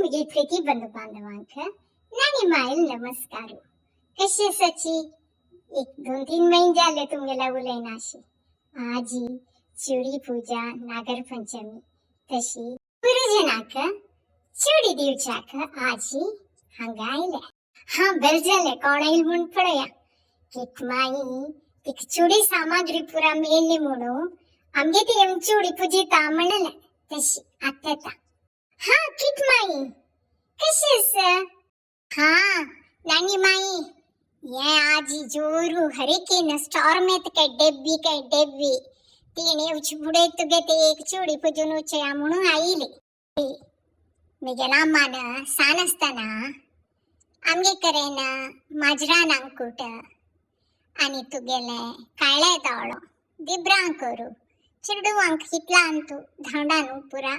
म्हगे प्रिती बंधू बांधवांक नानी मायल नमस्कार. कशी आसाची? एक दोन तीन महिने जाले तुमगेला उलयनाशी. आजी चुडी पूजा नागरपंचमी तशी गुरुजनाक चुडी दिवच्याक आजी हांगा आयल्या. हा बरें जालें, कोण आयल म्हूण पळया. कितमाई तिका चुडी सामग्री पुरा मेळ्ळी म्हणून आमगे ती येवन चुडी पुजिता म्हणलें, तशी आतां येता. हा कितमाई कशी आसा? हा नानी माई, ये आजी जोरू हरिकेन स्टॉर्म येता काय डेब्बी काय डेब्बी तिणे येवचे फुडें तुगे ते एक चुडी पुजून वचया म्हणून आयली. म्हगेल्या अम्मान सान आसतना आमगे कडेन माजरान अंकूट आनी तुगेलें काळे दोळो दिब्रां करू चेडवांक इतल्यान तूं धांवडान पुरा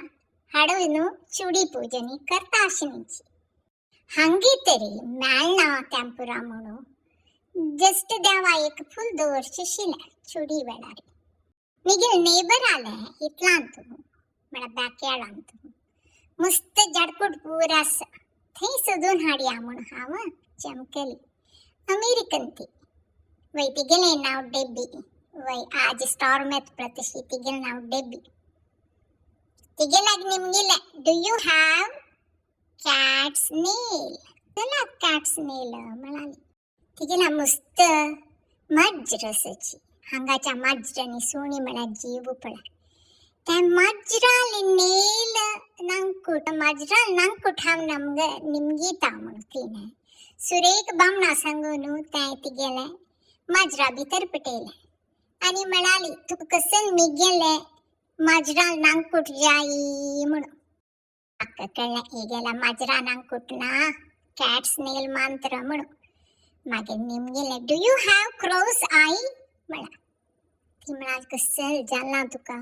हाडून चुडी पुजनी करता आशिल्ली. हांगी तरी मेळना तें पुरा म्हणून जस्ट देवा एक फूल दवरचें आशिल्लें चुडी वेळार. मिगेल नेबर आलें इतल्यान तूं म्हळ्यार बॅकयार्डान तूं मस्त झाडकूट पूर आसा थंय सोदून हाडया म्हूण हांव चमकली. अमेरिकन ती वय, तिगेलें नांव डेब्बी. वय आज स्टॉर्म येता पळय तशी तिगेलें नांव डेब्बी. तिगेल्याक निमगिलें, do you have cat's nail? चला कॅट्स नेल म्हणाली. तिगेला मस्त माजर आसाची. हांगाच्या माजरांनी सुणी म्हळ्यार जीव पळय. त्या माजराले नेल नांकूट माजराल नांकूट हांव नमग निमगीता म्हणून तिणें सुरेख बामणा सांगून तें तिगेलें माजरा भितर पेटयलें आनी म्हणाली, तुका कसन मिगेलें माजराल नांकूट जायी म्हणून. म्हाका कळ्ळें हिगेल्या माजरा नांकूट ना, कॅट्स नेल मंत्र म्हणून. मागीर निमगेलें, do you have crow's eye म्हळ्यार. ती म्हणाली, कसल जालां तुका?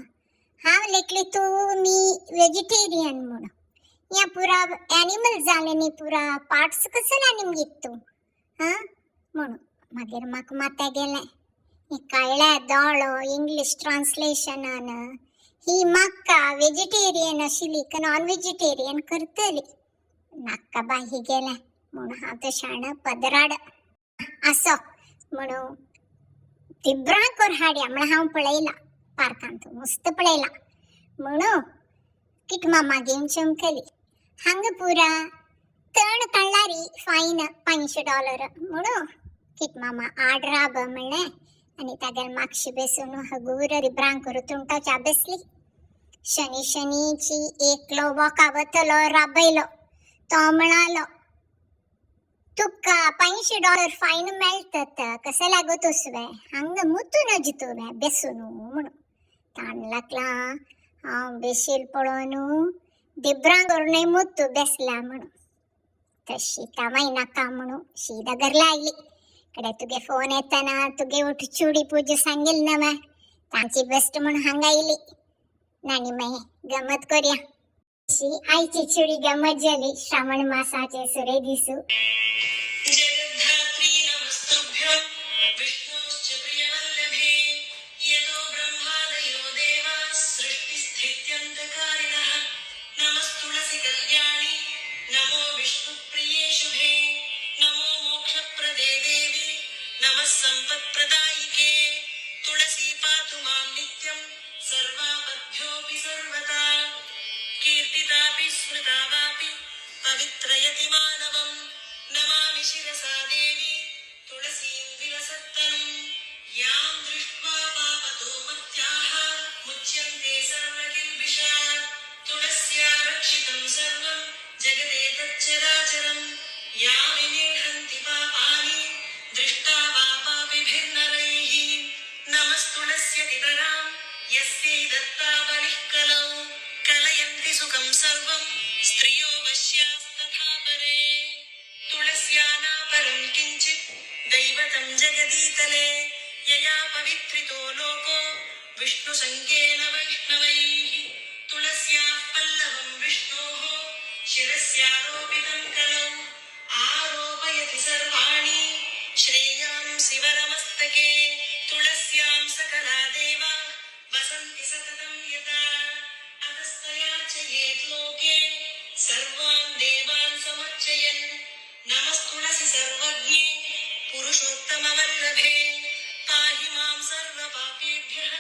हांव लेखली तूं मी वेजिटेरियन म्हणून, या पुरा एनिमल जालें न्ही, पुरा पार्ट्स कसले निमगीत तूं हां म्हणून. मागीर म्हाका मात्या गेलें ही काळ्या दोळो इंग्लीश ट्रान्सलेशनान ही म्हाका वेजिटेरियन आशिल्ली का नॉन वेजिटेरियन करतली. नाका बाई ही गेलें म्हणून हांव तशाण पदराड आसो म्हणून तिब्रां कर हाडया म्हळ्यार हांव पळयलां पार्कांत मस्त पळयलां म्हणून किट मामा घेवन चमकली. हांगा पुरा तण काडल्यारी फायन $500 म्हणून किट मामा आड राब म्हणलें आनी तागेर मागशी बेसून हगूर रिब्रां करू तुंटाच्या बेसली. शनी शनीची एकलो वॉका वतलो राबयलो. तो म्हणालो, तुका $500 फायन मेळटत, कशें लागू तुसवे हांगा मुतू नज तुवें बेसून म्हणून. ताण लागला हांव बेशील पळोवन दिब्रां करूनय मुतू बेसला म्हणून. तशी तामाय नाका म्हणून शीदा घरला आयली. कडे तुगे फोन येताना तुगे उठ चुडी पूजा सांगेल ना मा तांची बेस्ट म्हणून हांगा आयली. नानी माई गमत करया. अशी आईची चुडी गमत जाली. श्रावण मासाचे सुरे दिसू. जगद्धात्री नमस्तुभ्यं विष्णोश्च प्रियवल्लभे, यतो ब्रह्मादयो देवाः सृष्टिस्थित्यन्तकारिणः. नमस्तुलसि कल्याणि नमो विष्णुप्रिये शुभे, नमो मोक्षप्रदे देवी नमः सम्पत्प्रदायिके. तुलसी पातु मां नित्यं सर्वापद्भ्योऽपि सर्वदा. कीर्तितापि स्मृता वापि पवित्रयति मानवम्. नमामि शिरसा देवी तुलसीं विलसत्तनुम्. यां दृष्ट्वा पापतो मर्त्याः मुच्यन्ते सर्वकिल्बिषात्. तुलस्या रक्षितं सर्वं जगदेतच्चराचरम्. या विनिर्हन्ति पापानि दृष्टा वा पापिभिर्नरैः. नमस्तुलस्यतितरां यस्यै दत्ता बलिः कलौ. कलयन्ति सुखं सर्वं स्त्रियो वश्यास्तथा परे. तुलस्या नापरं किञ्चित् दैवतं जगदीतले. यया पवित्रितो लोको विष्णुसङ्गेन वैष्णवैः. तुलस्याः पल्लवं विष्णोः शिरस्यारोपितं कलौ. आरोपयति सर्वाणि श्रेयांसि वरमस्तके. तुलस्यां सकला देवा वसन्ति सततं यथा. अतस्तयार्चयेत् लोके सर्वान् देवान्. नमस्तुलसि सर्वज्ञे पुरुषोत्तमवल्लभे पाहि मां सर्वपापेभ्यः